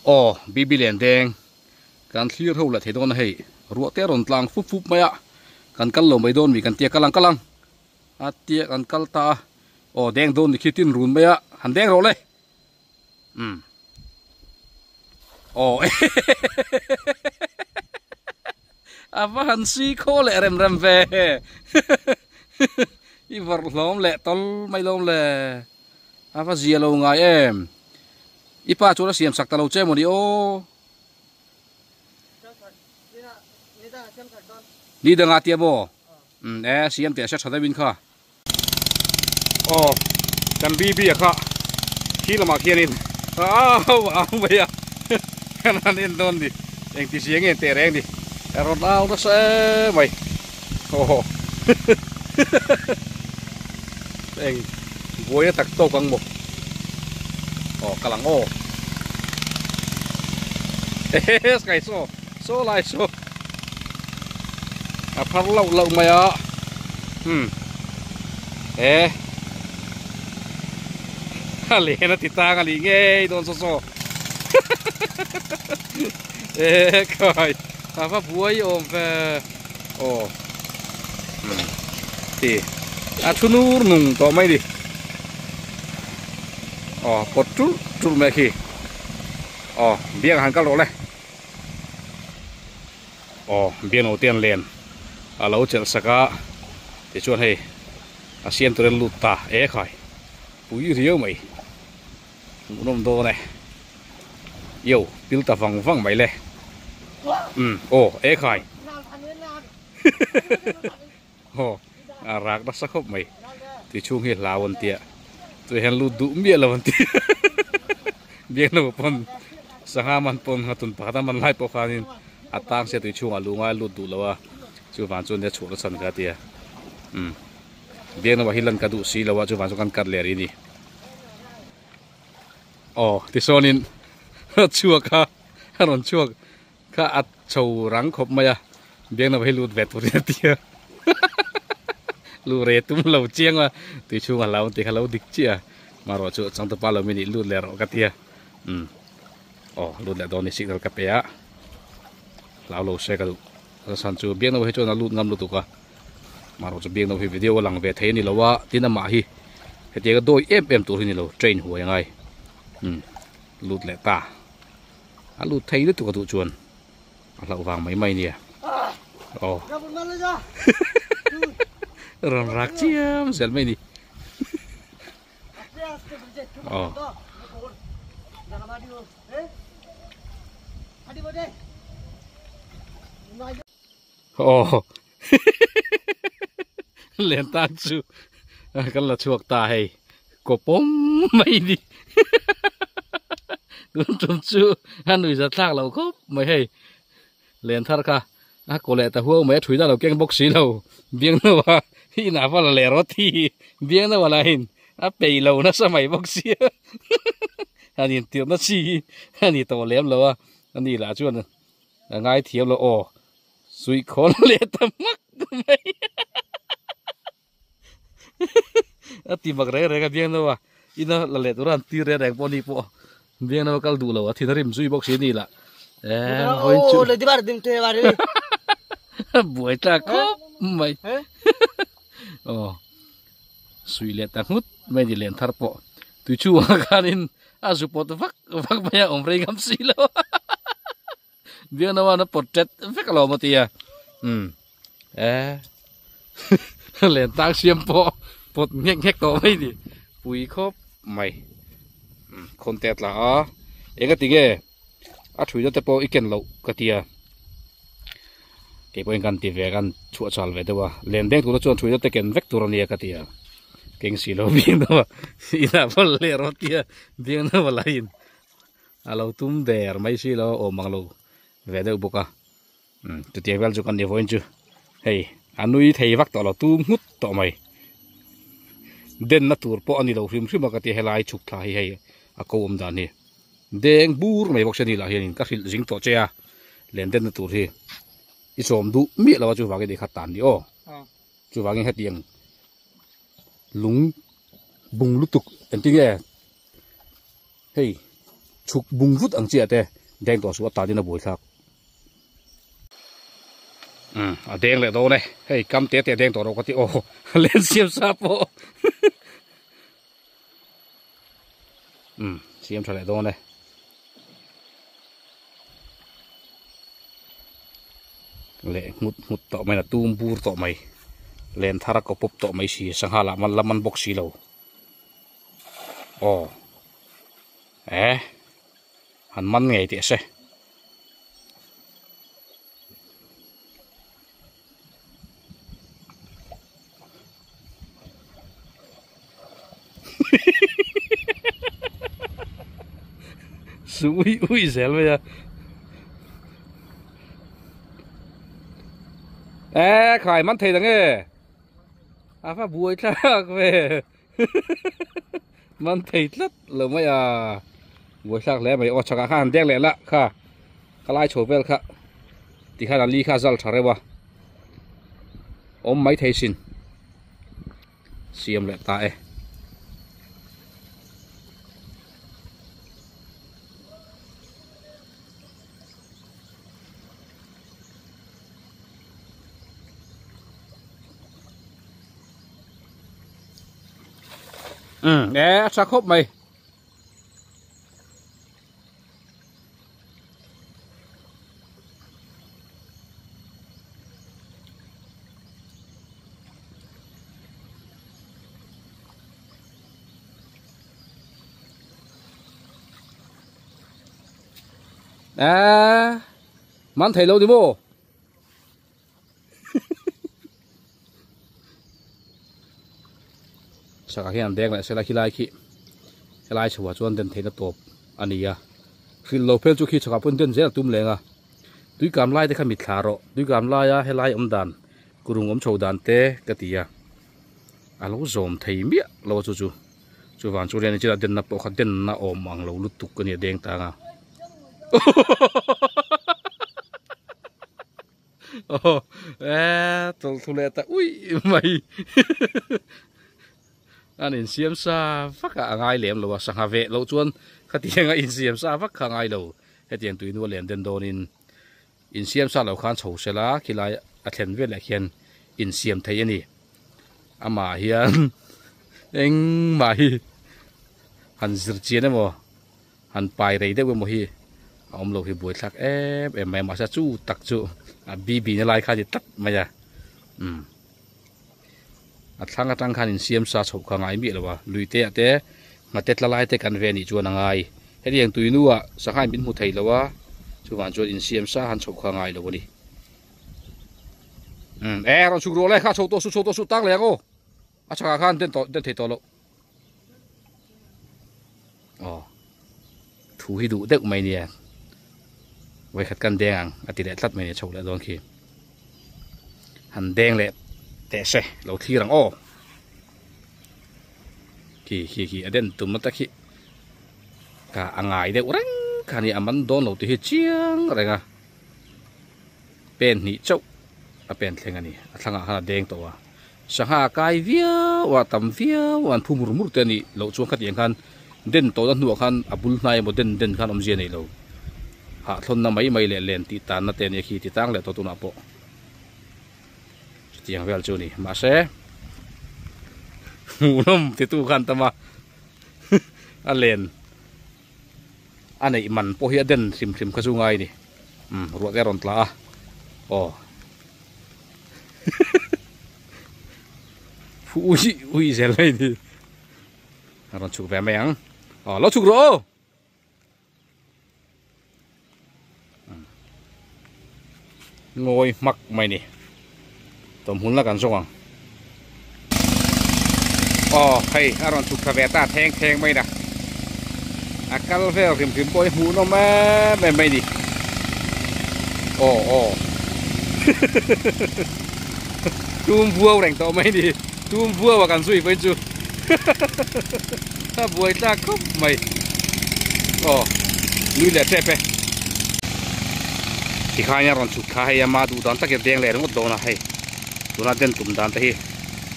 Aw BB Lian Deng kan thlir ho leh thei dawn a hei ruah te a rawn tlang fup fup mai a kan kal lo mai dawn mi kan tia kal ang kal ang a tia kan kal ta a aw deng dawn ni khi tin run mai a han deng rawh le umm aw a va han si khaw leh rem rem ve i vawrh hlawm leh tawl mai lawm le a va zia lo ngai em. I pa chuan a siam sak ta lo che mawni aw. Ni danga tia maw? Umm e siam teh se tha deuhin kha. Aw kan BB a kha khi lamah khianin au au mai a kan han en dawn ni engti zia nge teh reng ni a rawn au nasa em mai aw eng buai a tak tawk ang maw aw kal ang aw ehe sky saw saw lai saw a phar loh loh mai a hmm e a len a ti tang a nih ngei dawn saw saw e khai a va buai awm ve aw hmm ti a thu nur nung tawh mai ni aw pawt tul tul mai khi aw biang han kal rawh le aw biang lo te an len a lo chelh sak a tichuan hei a siam tur in lut ta e khai pui riau mai hmuhnawm dawn e yo pil ta vang vang mai le umm aw e khai aw a rak nasa khawp mai tui chhung hi hlau an tia tui hian lut duh miah lo an ti biak lo pawn sangha man pawn nghatun pakhat a man lai pawh khanin a tang sia tui chhungah lu ngai lut duh lo a chuvang chuan nia chhuah na chhan kha a tia umm biak naupang hi lan ka duh si lo a chuvang chuan kan cut leh rih a ni. Aw tisawnin a chhuak a a rawn chhuak kha a chho rang khawp mai a biakna hi lut ve turin a ti a lu re tum lo chiang a tui chhung a hlau tih kha lo dik chiah a marawh chu changtupa lo min ih lut leh rawh ka ti a umm aw lut leh dawn ni signal ka pe a hlau lo se ka duh chhan chu biakna hi chuan a lut ngam lutuk a. Marawh chu biakna hi video a lang ve thei a ni lo a tin amah hi hetiang a dawi em em tur hi ni lo train huai a ngai umm lut leh ta a lut thei lutuk a duh chuan a hlauh vang mai mai nia aw rawn rak chiam zel mai ni aw Aw len tan chu kan la chhuak ta hei kaw pawm mai ni tun tum chu a nui za thlak lo khawp mai hei len thar kha a kaw leh ta huau mai a thui na lo keng bawk si lo biang no a inah va la leh rawt hi biang no a la in a pei lo nasa mai bawk sia han intirh na chi hi a ni tawh lem lo a ani lah chuan A ngai thiam lo aw suih khawn leh ta hmak mai a ti mak reng reng a biang no a ina la leh tura an tir reng reng pawh ni pawh biang no a kal duh lo a thin a rim zui bawk si ni lah e chu buai tlak khawp mai aw suih leh ta nghut mai ni len thar pawh tui chhungah khanin a zu pawt vak vak mai a awm rei ngam si lo biakna a pawt tet vek alawm a tia um e len tang siam pawh pawt nghek nghek tawh mai ni pui khawp mai khawn te a tla a eng a ti nge a thuina te pawh i ken loh ka tia keipawhin kan ti ve kan chhuah chal ve deuh a len deng tura chuan thuina te ken vek tur a nia ka tia keng si lo biang deuh a inah pawh leh rawh tia biang deuh a la in a lo tum der mai si lo awm ang lo ve deuh bawk a umm chutiang vel chu kan ni vawiin chu hei a nui thei vak tawh lo tum nghut tawh mai denna tur pawh a ni lo hrim hrim a ka tia helai chhuk thla hi hei a ko awm dan hi. Deng bur mai bawk se ni lah hianin ka hrilh zing tawh che a, len denna tur hi i chawm duh miah lo a chuvangin i khat tan ni aw. Chuvangin hetiang lung bung lutuk engtin nge hei Chhuk bung vut ang chiah te deng tawh suh a tan in a buaithlak. Umm a deng leh dawn e, hei kam te te deng tawh rawh ka ti aw len siam sa pawh umm siam tha leh dawn e. Leh nghut nghut tawh mai na tum bur tawh mai len thar a kaw pawp tawh mai si sangha lah man la man bawk si lo aw eh han man ngei teh se. Su ui ui zel mai a e khai man thei dang e a va buai thlak ve man thei tlat lo mai a buai thlak hle mai aw chhakah khan han dek leh la kha ka lai chho vel kha tikhan a li kha a zal tha reuh a awm mai thei sin siam leh ta e. Ừ, e tha khawp mai. À, man thei lo ni maw? Chhakah hian an deng leh sela khilai khi helai chhoah chuan den theihna tawp a ni a hrilh lo phel chu khi chhakah pawhin den zel a tum leng a tuikam lai te kha mit thla rawh tuikam laia helai awm dan kurung awm chho dan te ka ti a a lo zawm thei miah lo a chu chu chuvang chu rian chila denna pawh kha denna awm ang lo lutuk a ni a deng tang a. Aw eh tawlh thu leh ta uih mai an insiam sa vak a a ngai lem lo a sangha veh loh chuan khatiang a insiam sa vak kha a ngai lo hetiang tui nu a len den dawnin insiam sa lo khan chho sela khilai a thlen vel leh khian insiam thei a ni amah hian engmah hi han zir chian emaw. Han pai rei deuh emaw hi a awm lo hi buaithlak em em mai a mahse chu tak chu a bibi na lai kha a ni tlat mai a umm a thlang atang khan insiam sa chhoh kha a ngai miah lo a lui te ah te nghate tla lai te kan ve anih chuan a ngai hetiang tui nuah sangha in min hmu thei lo a chuvang chuan insiam sa han chhoh kha a ngai lo a ni umm e rawn chhuk rawh le kha chho tawh suh chho tawh suh tang leh ang aw a chhakah khan den tawh den thei tawh loh. Aw thu hi duh deuh mai nia vawikhat kan deng ang a ti leh tlat mai nia chho leh dawn khi han deng leh teh se lo thlir ang aw khi khi khi a den tum na ta khi ka a ngai deuh reng kha ni a man dawn lo tih hi chiang reng a pen hnih chauh a pen thleng a ni a thlangah khan a deng tawh a. Sangha kai viau a, tam viau a, an phu mur mur te a nih loh chuan khatiang khan den tawhna hnuah khan a bul hnai emaw den den khan awmzia nei lo. Hahthlawnna mai mai leh len tih tanna te a nia khi ti tang leh tawh tunah pawh chutiang vel chu a ni. Mahse hmuhnawm titu khan tam a, a len a neih man pawh hi a den hrim hrim kha chu ngai a ni. Umm ruah te a rawn tla a, aw. Phu ui ui zel mai ni a rawn chhuk ve mai ang aw lo chhuk rawh aw ngawi hmak mai ni tawmhmun la kan zawng ang aw hei a rawn chhuk thla ve ta theng theng mai na a kal vel hrim hrim pawh hi hmuhnawm em em mai ni aw aw tum vuau reng tawh mai ni tum vuau a kan zui pawhin chu a buai tlak khawp mai aw nui leh tep e tikhain a rawn chhuk thla hei ama duh dan takin deng leh ringawt dawn a hei tuna den tum dan te hi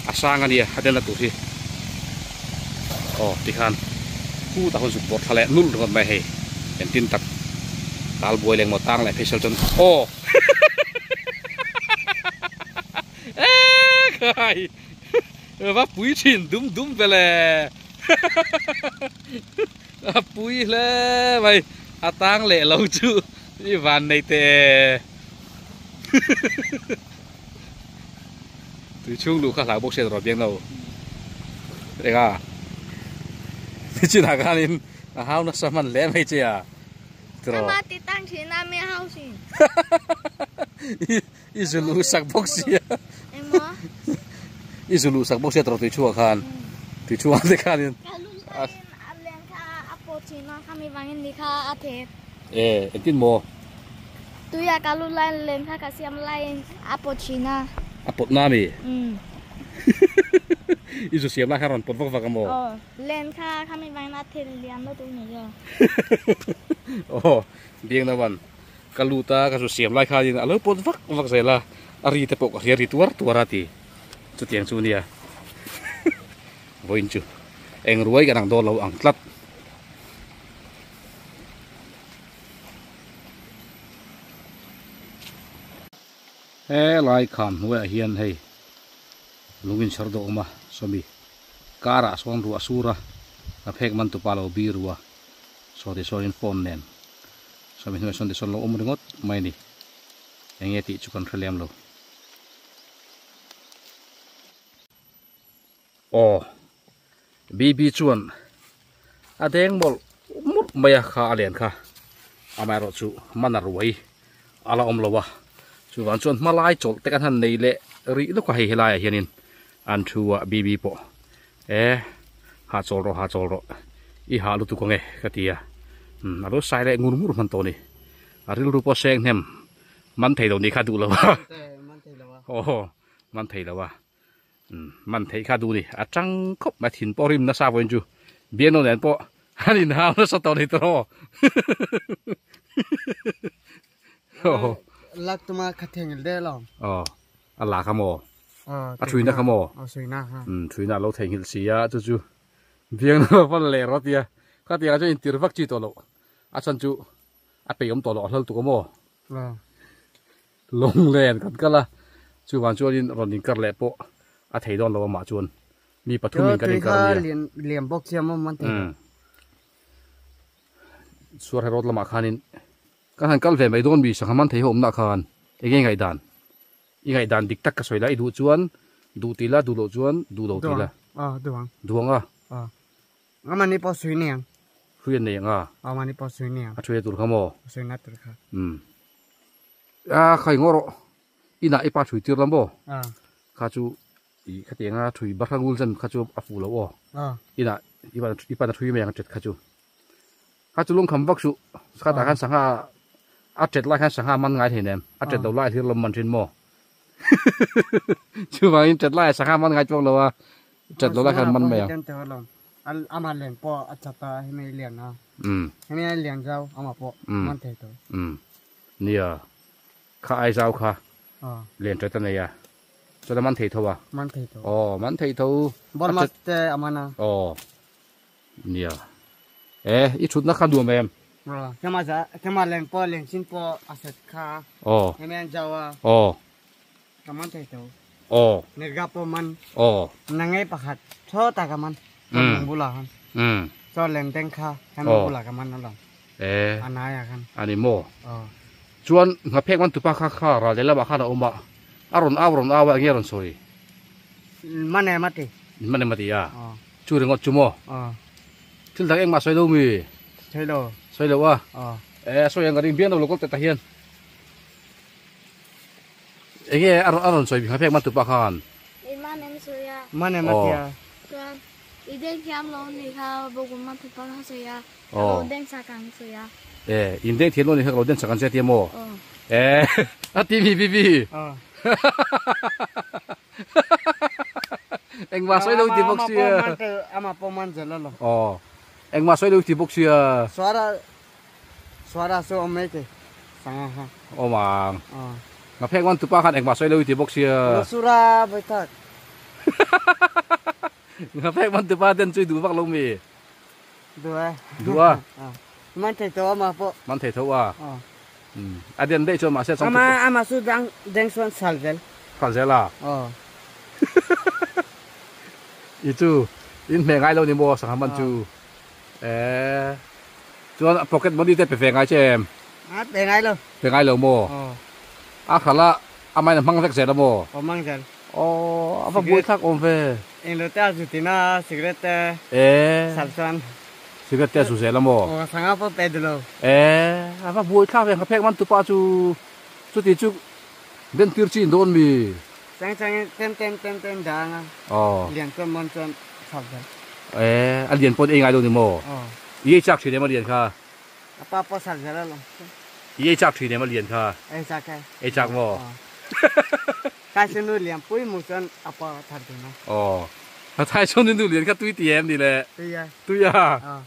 a sang a nia a den na tur hi aw tikhan khutah hun zuk bawrh thla leh nulh ringawt mai hei. Engtin tak tal buai leh maw tang leh phei sel chuan aw ekhai va pui thin dum dum ve le a pui hle mai a tang leh lo chu i van nei teh tui chhung luh kha hlau bawk sia rawh biang lo eng a nichinah khanin A hau nasa hman hle mai che a tiraw. Ama ti tang thin a mi hau sin. I zu luh sak bawk sia. Emaw. I zu luh sak bawk sia tiraw tui chhuah khan. Tui chhuah te khanin. Ka lu laiin a leng kha a pawt thin a khami vangin ni kha a thet. E engtin maw? Tuia ka lu laiin leng kha ka siam laiin a pawt thin a. A pawt na mi? I zu siam lai khan a rawn pawt vak vak a maw? Aw. Len kha khami vangin a thil lian lutuk ni lo. Aw, biang naman ka lut a, ka zu siam lai khanin a lo pawt vak vak zel a, a ri te pawh ka hria ri tuar tuar a ti. Chutiang chu nia. Vawiin chu eng ruai kan ang dawn lo ang tlat. Helai kham hnuaiah hian hei lung inchher dawh awm a, sawmi. Karah sawn ruah sur a, ka phek man tupa lo bi ru a, saw ti sawn in phone nen sawmi hnuaiah sawn ti sawn lo awm ringawt mai a ni, eng nge tih chu kan hre lem lo. Aw, BB chuan a deng mawlh mawlh mai a kha a len kha, amaherawh chu man a ruai a la awm lo a, chuvang chuan hma lai chawlh te kan han nei leh rih lawk a hei helaiah hianin an thu a BB pawh e hah chawl rawh hah chawl rawh i hah lutuk ang e ka ti a umm a lo sai leh ngur ngur hman tawh a ni a rilru pawh seng hnem man thei lo nih kha duh lo a aw man thei lo a umm man theih kha duh a ni a tang khawp mai thin pawh rim nasa vawiin chu biangno nen pawh an inhau nasa tawh a ni tawh aw lak tuma kha theng de lo aw a lak a maw A thuina kha maw? Umm thuina a lo theihnghilh si a, chu chu biang na va leh rawh tia. Khatiang ah chuan intir vak chi tawh loh. A chhan chu a peih awm tawh loh a hlal tuk a maw? Lawnglen kan kal a, chuvang chuanin rawn inkar leh pawh a thei dawn lo amah chuan mi pathumin kan inkar a nia. Umm Suarhe road lamah khanin kan han kal ve mai dawn mi sangha man thei ho awmna khan enge ngaihdan? I ngaihdan dik tak ka sawi la, i duh chuan duh ti la, duh loh chuan duh lo ti la. Duang, duang. Duang a? Amah ni pawh sui nei ang. Hrui an nei ang a? Amah ni pawh sui nei ang. A ṭhui tur kha maw? Sui na tur kha. Umm. A khai ngaw rawh. Inah i pa ṭhui tir la maw? Kha chu i khatianga ṭhui barha ngul zen kha chu a fuh lo aw. Inah i pa na ṭhui mai ang a ṭet kha chu. Kha chu lungkham vak suh, khatah khan sangha a tet lai khan sangha man ngai thei nem, a tet lo lai hlir lawm man thin maw? Chuvangin tet laiah sangha man ngai chuang lo a, tet lo lai khan man mai ang. Ama len pawh a chat a, hemi lian a, hemi a lian zau ama pawh man thei tawh. Nia, kha ai zau kha lian tet a nei a, chuan a man thei tho a? Man thei tho. Aw, man thei tho. Burma te a man a. Aw. Nia. E, i thutna kha nuam em? Kema za, kema leng pawh leng chin pawh a set kha. Aw. Hemi an zau a. Aw. Ka man thei tho. Aw. Nirga pawh man. Aw. Nangei pakhat tho ta ka man. Mm. Nang bula khan. Mm. Cho leng teng kha hemi bula ka man alawm. E. Anaya khan. Ani maw? Aw. Chuan ngaphek man tupa kha kha ral lehlamah khan a awm a. A rawn au rawn au a enge rawn sawi? Man em a ti. Man em a ti a. Aw. Chu ringawt chu maw? Aw. Thil dang engmah sawi lo mi? Sawi lo. Sawi lo a? Aw. Eh, sawi ang ka ring biang lo lokal te ta hian. Enge a rawn a rawn sawi bik man tupa khan. I man em sawi a. Man em a tia. Chuan i deng thiam lo ni kha bawkun man tupa kha sawi a. Ka lo deng sak ang sawi a. Eh, in deng thiam lo ni kha ka lo deng sak ang che tia maw? Aw. Eh, a ti mi bibi. Aw. Engmah sawi lo ti bawk sia. Ama pawh man zel alawm. Aw. Engmah sawi lo ti bawk sia. Suara suara chu awm mai ke sanga kha. Awm ang. Aw. Ngaphek man tupa khan engmah sawi lo ti bawk sia. Sura bai tak. Ngaphek man tupa ten chui duh vak lo mi. Duh e. Duh a. Aw. Man thei tho ama pawh. Man thei tho a. A den daih chuan mahse changtu pawh. Ama chu dang deng chuan sal zel. Sal zel a. I chu in hmeh ngai lo ni maw sangha man chu. Eee chuan pocket money te pe ve ngai che em? A pe ngai lo. Pe ngai lo maw? A hralh a amahin a hmang vek zel a maw? Aw hmang zel. Aw a va buai thlak awm ve. Englo te a zu tin a cigarette te. Eee. Sal chuan. Cigarette te a zu zel a maw? Aw sangha pawh pe duh lo. Eee a va buai thlak ve nghaphek man tupa chu chuti chu den tir chin dawn mi? Chang changin tem tem tem tem dah anga. Aw. Lian chuan mawn chuan sal zel. Eee a lian pawn ei ngai lo ni maw? Aw. I ei chak thin em a lian kha? A pa pawh sal zel alawm. I ei chak thin em a lian kha? Ei chak e. Ei chak maw? Aw. Thaisung nu lian pui mu chuan a pa a thar dun a. Aw. Thaisung nu lian kha tui ti em ni le? Tui a. Tui a? Aw.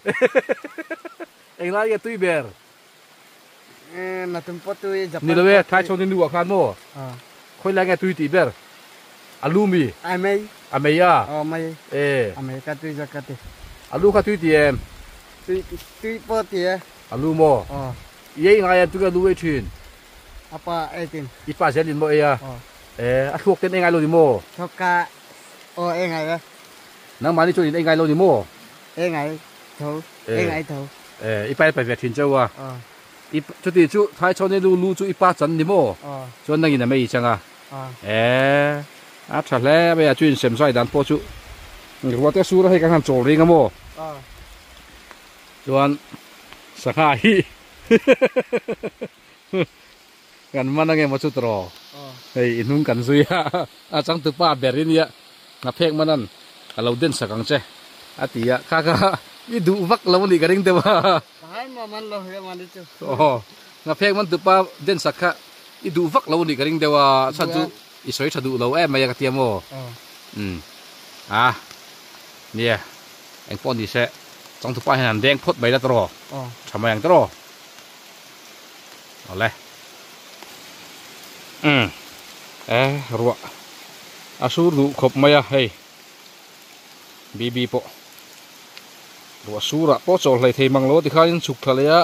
Englai nge tui ber? Natum pawh tui, Japan Ni lo e, Thaisung nu ah khan maw? Aw. Khawi lai nge tui tih ber? A lu mi? A mei. A mei a? Aw mei. E. A mei kha tui zawk ka ti. A lu kha tui ti em? Tui tui pawh ti e. A lu maw? Aw. I ei ngai a tui a lu ei thin? A pa ei tin. I pa zel in maw ei a? Aw. E, a thluak ten ei ngai lo ni maw? Thluak ka aw ei ngai e. Nangmahni chuan in ei ngai lo ni maw? Ei ngai tho, ei ngai tho. E, i pa i pai ve thin cheu a. Aw. I chuti chu Thaichhawni lu lu chu i pa chan ni maw? Aw. Chuan nangin a mei chang a. Aw. E, a tha hle mai a, chu insem zai dan pawh chu ruate sur a hei kan han chawl ring a maw? Aw. Chuan sangha hi kan man ange maw chu tawh hei i hnung kan zui a a changtupa ber i nia hnaphek manan ka lo den sak ang che a ti a kha kha i duh vak lo a nih ka ring deuh a aw hnaphek man tupa den sak kha i duh vak lo a nih ka ring deuh a chhan chu i sawi tha duh lo em mai a ka ti a maw umm a nia. Eng pawh ni se, changtupa hian an deng phawt mai la tawh Aw. Tha mai ang tawh Awle. Umm. E ruah a sur duh khawp mai a hei. BB pawh ruah surah pawh chawl hlei thei mang lo a tikhain chhuk thla leh a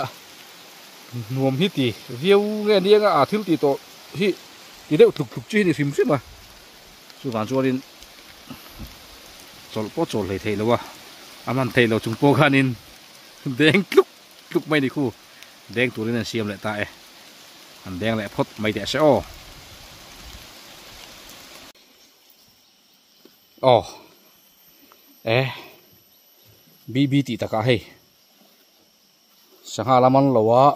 nuam hi ti viau nge nia a thil tih tawh hi ti deuh tluk tluk chi hi ni hrim hrim a. Chuvang chuanin chawlh pawh chawl hlei theih lo a, a man theih loh chung pawh khanin deng tluk tluk mai ni khu deng turin an siam leh ta e, an deng leh phawt mai teh se aw. Aw e BB tih takah hei sangha la man lo a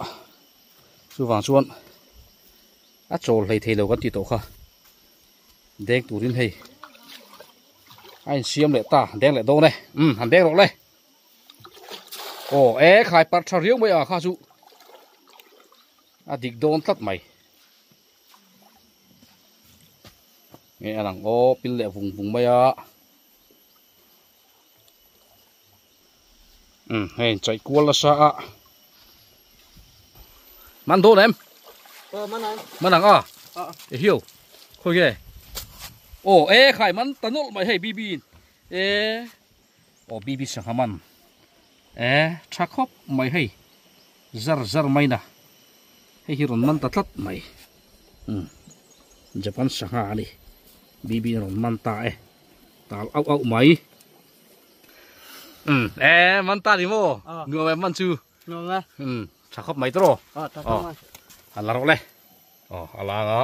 chuvang chuan a chawl hlei thei lo kan tih tawh kha. Deng turin hei a insiam leh ta deng leh dawn e umm han deng rawh le aw e khai parh tha riau mai a kha chu a dik dawn tlat mai nge a lang aw pil leh vung vung mai a umm hei chaih kual nasa a man dawn em aw man ang man ang a e hiu khawi nge aw e khai man ta nawlh mai hei bb in e aw bb sangha man e tha khawp mai hei zar zar mai na hei hi rawn man ta tlat mai umm japan sangha a ni bb in rawn man ta e tal auh auh mai umm e man ta ni maw nuam em man chu nuam e umm tha khawp mai tawh aw tha khawp mai a la rawh le aw a la anga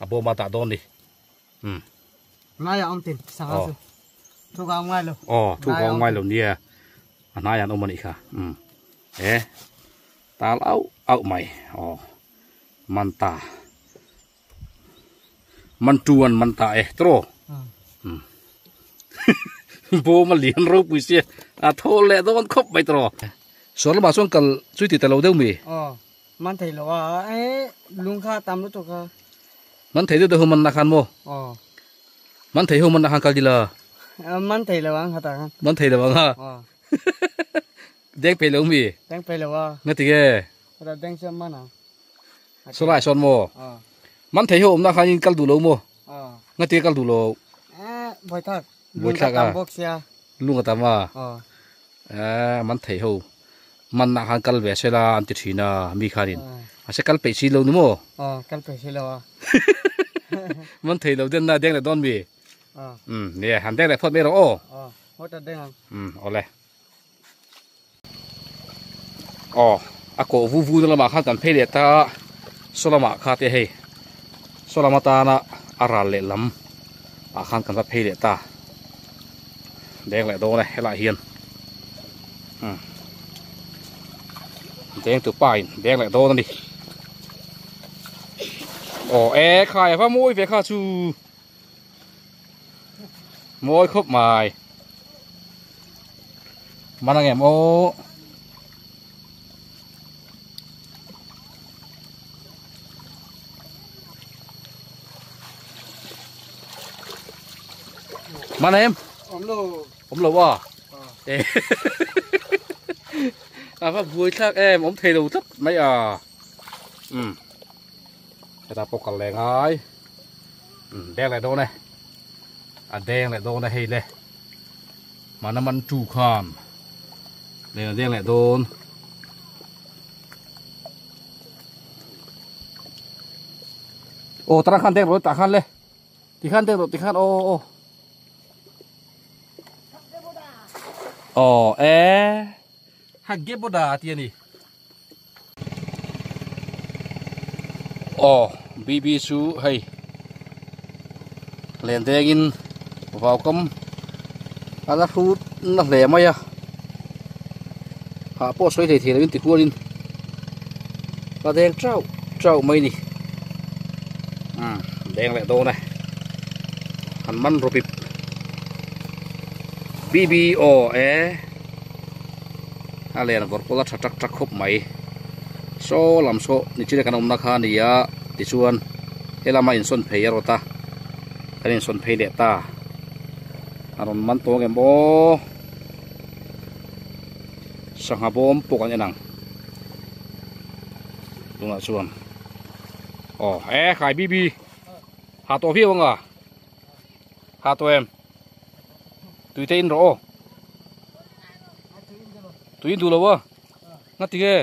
a bawm a dah dawn ni umm ngai a awm tin sangha chu thu ka awm ngai lo aw thu ka awm ngai lo nia a hnai an awm a nih kha umm e tal auh auh mai aw man ta Man tuan man ta e tro. Hmm. Bawm a lian ropui sia a tho leh dawn khawp mai tro. Suar lamah chuan kal chui ti ta lo deuh mi. Aw man thei lo a e lung kha tam lutuk kha. Man thei deuh deuh ho man na khan maw? Aw. Man thei ho man na khan kal dila. Man thei lo ang kha ta khan. Man thei lo ang ha. Aw. Deng pei lo mi. Deng pei lo a. Nga ti ge? Ra deng chuan man ang. Saw lai sawn maw? Man thei ho awmna khan in kal duh lo maw? Nga tia kal duh lo? Buaithlak. Buaithlak a. Lung a tam bawk sia. Lung a tam a. Man thei ho. Man na khan kal ve sela an ti thina mi khanin a se kal pe si lo nu mo kal pe si lo a man thei lo den na deng le don mi ne han deng le phot me ro o hot ta deng ole o a ko vu vu na lama khan kan phei le ta solama kha te hei solama ta na aral le lam a khan kan va phei le ta deng le do ne hela hian deng tu pain deng le do na ni o e khai va moi ve kha chu moi khop mai mana ngem o mana em om lo à à va vui thak em om thei lo tlat mai à ta pok kal le ngai deng le do ne à deng le do ne hei le mana man chu khan le deng le don ô ta khan deng ro ta khan le ti khan deng ro ti khan ô ô ồ e hak ge boda ti ni ồ bb su hay len dengin vào cấm ala fruit na hle mai a ha po soi thei thei lovin ti huanin la deng trau trau mai ni deng le do này han man ropip bb o e a len gor pola tha tak tak khop mai so lam so ni chile kan om na kha nia ti chuan helama in son phei rota kan in son phei le ta aron man to ngem o sangha bom pok an enang tuna chuan o e khai bb ha to vi wanga ha to em tui te in ro tui in du lo wa ngati ge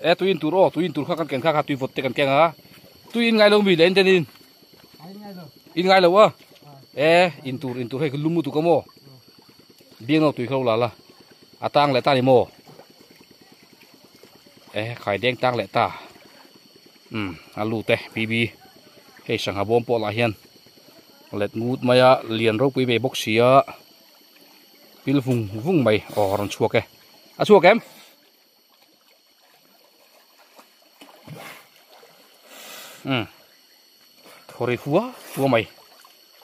e tui in tur o tui in tur kha kan ken kha kha tui vot te kan kenga tui in ngai lo mi len ten in in ngai lo wa e in tur hei lumu tu kamo biang no tui khau la la atang le ta ni mo e khai deng tang le ta alu te bb hei sangha bom po la hian let ngut maya lian ro pui be bok sia pil vung vung mai o ron chuak e a chuak em thori huwa huwa mai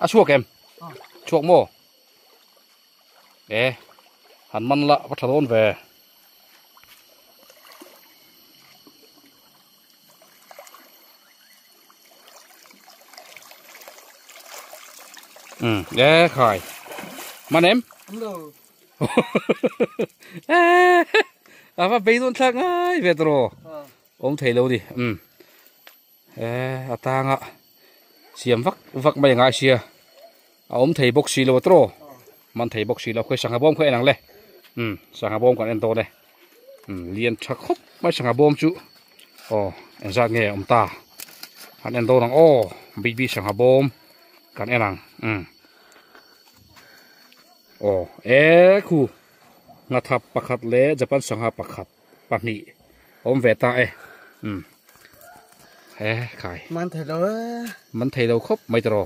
a chuak em chuak mo e han man la va thadon ve e khai man em à va bei don thak ngai ve tro om thei lo di e atanga siam vak vak mai ngai sia a om thei bok si lo tro man thei bok si lo khoi sangha bom khoi enang le sangha bom kan en to le lian tha khop mai sangha bom chu o en zat nge om ta han en do nang o bi bi sangha bom kan enang o e khu nga thap pakhat le japan sangha pakhat pahnih om ve ta e e khai man thei lo man thei lo khop mai tro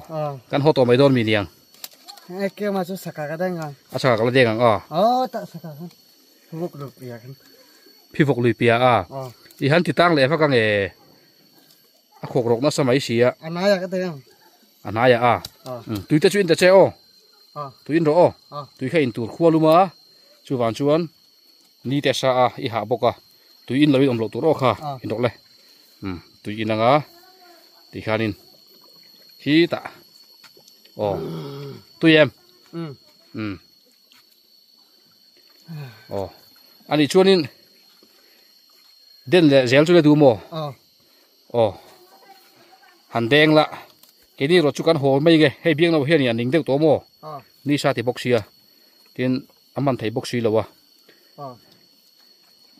kan ho to mai don mi niang e ke ma chu saka ka deng ang a saka ka la deng ang a o ta saka kan vok lu pia kan phi vok lui pia a i han ti tang le fa ka nge a khok rok na samai sia anaya ka deng anaya a tui te chu in ta che o tui in ro o tui kha in tur khua luma chu wan chuan ni te sa a i ha boka tui in lawin om lo tur o kha in rok le tui in anga ti khanin hi ta o tui em o ani chuanin den le zel chu le du mo o han deng la ke ni ro chu kan ho mai ge hei biang no hian an ning deuh to mo ni sa ti bok sia tin aman thei bok si lo wa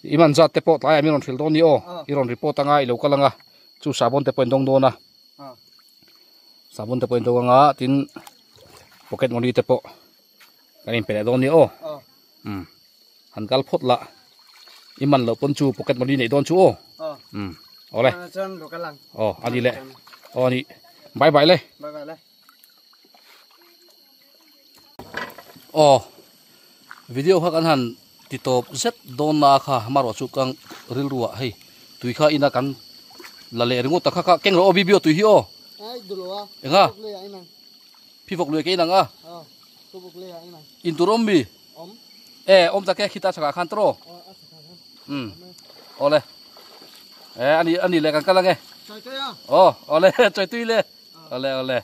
Iman zat te pawh tlaiah min rawn hrilh dawn ni aw. I rawn report anga i lo kal anga chu sabon te pawh in dawng dawn a. Sabon te pawh in dawng anga tin pocket money te pawh kan in pe leh dawn ni aw. Um han kal phawt la i man loh pawn chu pocket money neih dawn chu aw. Um awle. Aw ani le aw ani bye bye le. Bye bye le. Aw video kha kan han ti tawp zet dawn na kha amarawh chu ka rilru ah hei tui kha ina kan la leh ringawt ta kha kha keng rawh aw bibio tui hi aw enga phivawk lui ke inang a in tur awm mi e awm tak e khita chhakah khan tawh um awle e ani ani leh kan kal ange aw awle chawi tui le awle awle.